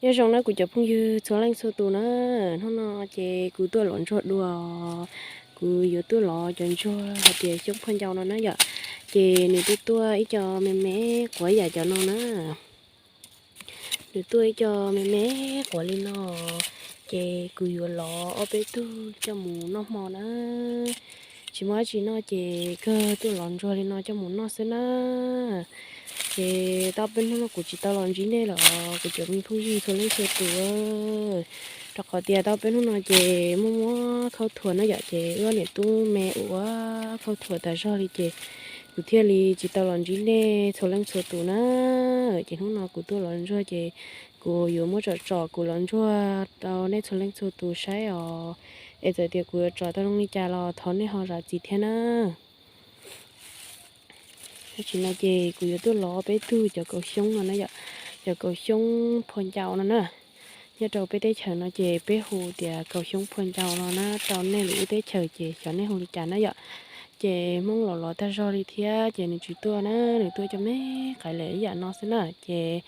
Nyob zoo na kuv cov phooj ywg txhua leej txhua tus na, hnub no ces kuv tuaj lov ntsuag dua, kuv yuav tuaj lov cov ntsuag hais tias xyoob phoj ncau no na yom. Ces nws tuaj tuaj ib co me me quav yam cov no na, nws tuaj ib co me me quav li no, ces kuv yuav lov ob peb tug coj mus noj hmo na. Tsis muaj dab tsi noj ces kawg tuaj lov ntsuag li no coj mus noj xwb na. Ces tau peb hnub no kuv tsis tau los ntsib nej los kuv cov me phooj ywg txhua leej txhua tus, rau qhov tias tau peb hnub no ces muaj muab khaub thuas na yom, ces wb niam tub me ua khaub thuas tas zog li ces kuv thiaj li tsis tau los ntsib nej txhua leej txhua tus na. Ces hnub no kuv tuaj lov ntsuag ces kuv yuav muab tsom tsom kuv lov ntsuag rau nej txhua leej txhua tus saib os. Es txawm tias kuv yuav tsom tau zoo li cas los thov nej ho zam txim thiab na. Tam sim no ces kuv yuav tuaj lov peb tug cov kaus xyoob no na yom, cov kaus xyoob phua ncau no na. Nyob rau peb teb chaws no ces peb hu tias kaus xyoob phua ncau no na, rau nej lwm lub teb chaws ces xyov nej hu li cas na yom. Ces Hmoob los lov tag zog li thiab ces nws tsis tuaj na, nws tuaj coj me qaib lem ib yam no xwb na. Ces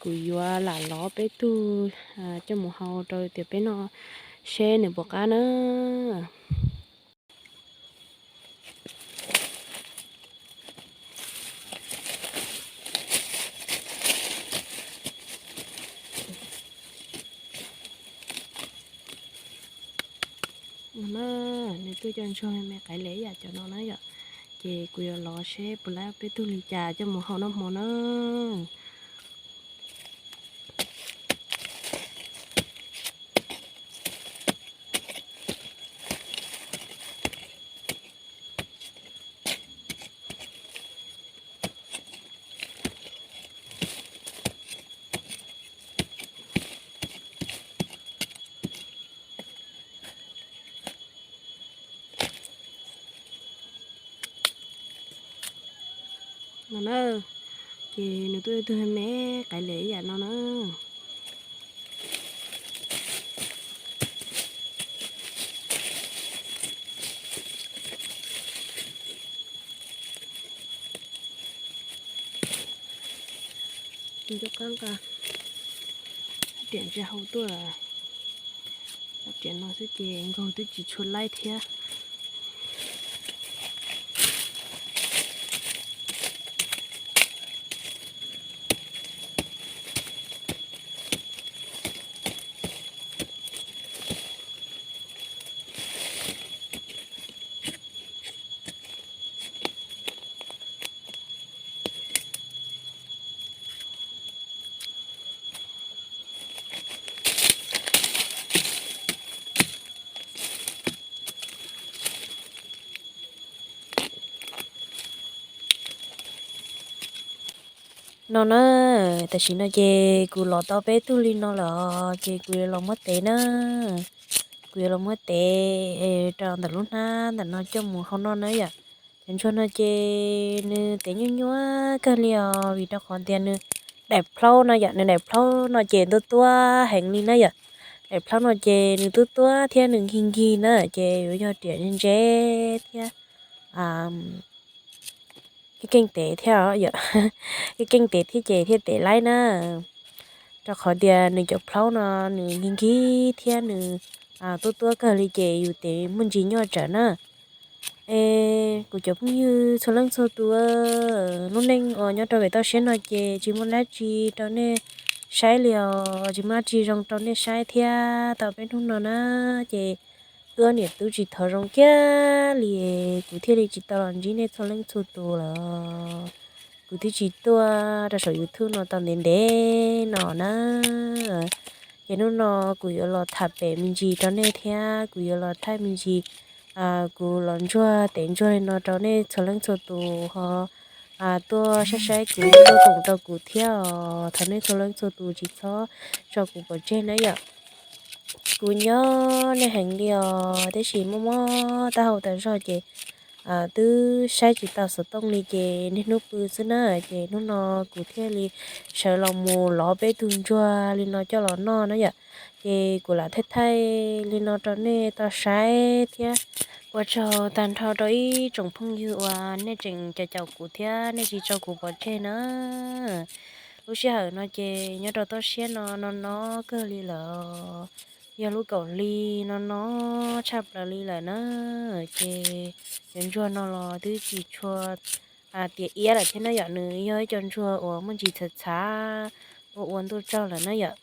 kuv yuav lam lov peb tug coj mus hau rau tias peb noj seb nws puas qab na. Nws tuaj coj ntsuag me qaib lem ib yam cov no na yom. Ces kuv yuav lov seb puas laib peb tug li cas coj mus hau noj hmo na. No na, ces nws tuaj ib tug me qaib lem ib yam no na. Nws coj qab nqa riam ntsia hau tuaj, riam no xwb ces nkaug twb tsis tshua laib thiab. No na, tam sim no ces kuv lov tau peb tug li no lawm ces kuv yuav los muab tev na. Kuv yuav los muab tev rau ntawm lub hnab ntawm no coj mus hau noj na yom. Cov ntsuag no ces nws tev nyuaj nyuaj kawg li os, vim rau qhov tias nws daim plhaub no yom, nws daim plhaub no ces tuab tuab heev li na yom. Daim plhaub no ces nws tuab tuab thiab nws nkig nkig na, ces yuav yog riam ntse thiab keej keej tev thiab, keej keej tev thiab ces thiaj tev laib na. Rau qhov tias nws cov plhaub no nws nkig nkig thiab nws tuab tuab kawg li ces yus tev muaj ntsis nyuaj tsawv na. Es kuv cov phooj ywg txhua leej txhua tus, lub neej uas nyob rau pem toj siab no ces tsis muaj dab tsi rau nej saib li os, tsis muaj dab tsi zoo rau nej saib thiab tau peb hnub no na. Ces wb niam tub tsis thov zoo kiag li, kuv thiaj li tsis tau los ntsib nej txhua leej txhua tus lawm. Kuv twb tsis tuaj rau saum YouTube no tau ntev ntev no na. Ces hnub no kuv yuav los tham pem me ntsis rau nej thiab kuv yuav los thaij me ntsis kuv los ntsuag tev ntsuag li no rau nej txhua leej txhua tus ho tuaj saib saib kuv, tuaj koom rau kuv thiab os. Thov nej txhua leej txhua tus tsis txhob tso kuv pov tseg na yom. Kuv nyob nej heev li os, tiam sis mob mob taub hau tas zog ces twb saib tsis tau xov tooj li ces niaj hnub pw xwb na. Ces hnub no kuv thiaj li sawv los mus lov peb tug ntsuag li no coj los noj na yom. Ces kuv lam thaij thaij li no rau nej tau saib thiab. Ua tsaug tag nrho rau ib tsoom phooj ywg uas nej tseem caum caum kuv thiab nej tsis tso kuv pov tseg na. Lub sij hawm no ces nyob rau toj siab no no no kawg li lawm, yog lub kaum hli no no tshaj plaws li lawm na. Ces cov ntsuag no los twb tsis tshua tias iab lawm thiab na yom, nws yog ib co ntsuag uas muaj ntsis txhav txhav ua ua ntuj tsaug lawm na yom.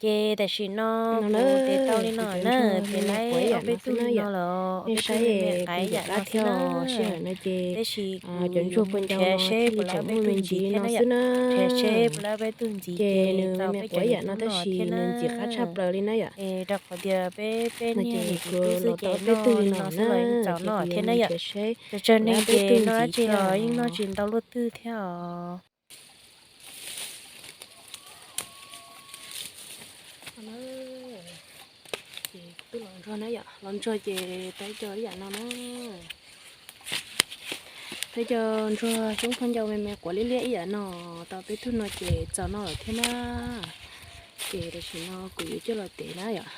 Ces tam sim no kuv tes tau li no na, tes laib ob peb tug no los ob peb tug me me qaib yam no thiab na. Tab sis cov ntsuag puas nrhiav seb puas laib ob peb tug ntxiv thiab na yom. Nrhiav seb puas laib ob peb tug ntxiv ces nws me me quav yam no tab sis nws ntxim qab tshaj plaws li na yom. Es rau qhov tias peb peb niag nim kuv tub xwb ces noj li no xwb los yeej txaus noj thiab na yom. Tsawg tsawg neeg ces noj dab tsi los yeej noj tsis ntau luaj twg thiab os. Ces twb los ntsuag na yom, los ntsuag ces tau ib co ib yam no na. Tau ib co ntsuag xyoob phooj ncau me me quav liab liab ib yam no, tau peb tug no ces txaus noj lawm thiab na. Ces tam sim no kuv yuav coj los tev na yom.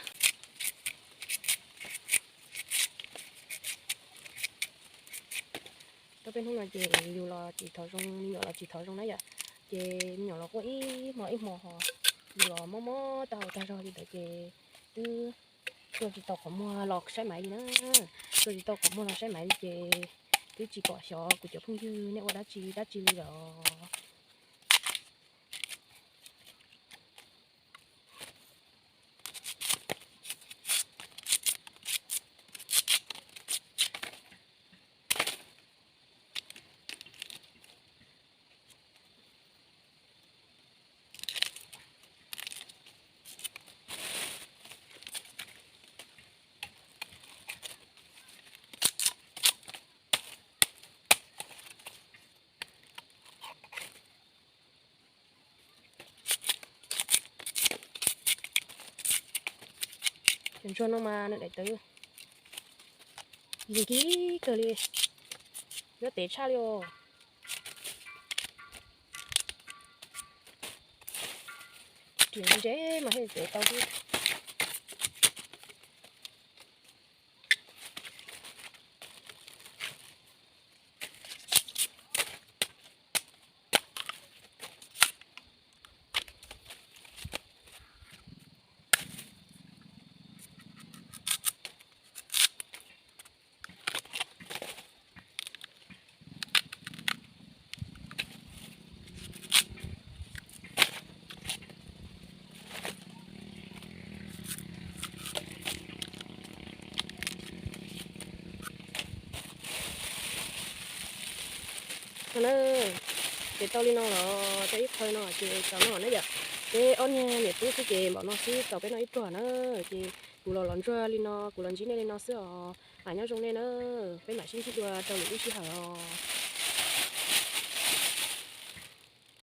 Rau peb hnub no ces yus los tsis thov zoo, me nyuam los tsis thov zoo na yom. Ces me nyuam los quaj ib hmo ib hmo ho yus los mob mob taub hau tag zog li ntawd ces twb tsuas tsis tau qhov muag los saib maiv li na. Tsuas tsis tau qhov muag los saib maiv li ces twb tsis pom xyov kuv cov phooj ywg nej ua dab tsi dab tsi li lawm. Cov ntsuag no mas nws daim tawv yeej kib kawg li, yuav tev tshaj li os. Riam ntse mas thiaj tev tau xwb. Ces tau li no los tau ib qho no ces txaus noj na yom. Peb ob niag niam tub xwb ces npaum no xwb txaus peb noj ib pluag na. Ces kuv los los ntsuag li no, kuv los ntsib nej li no xwb os. Nyob zoo nej na, peb mam sib ntsib dua rau lwm lub sij hawm os.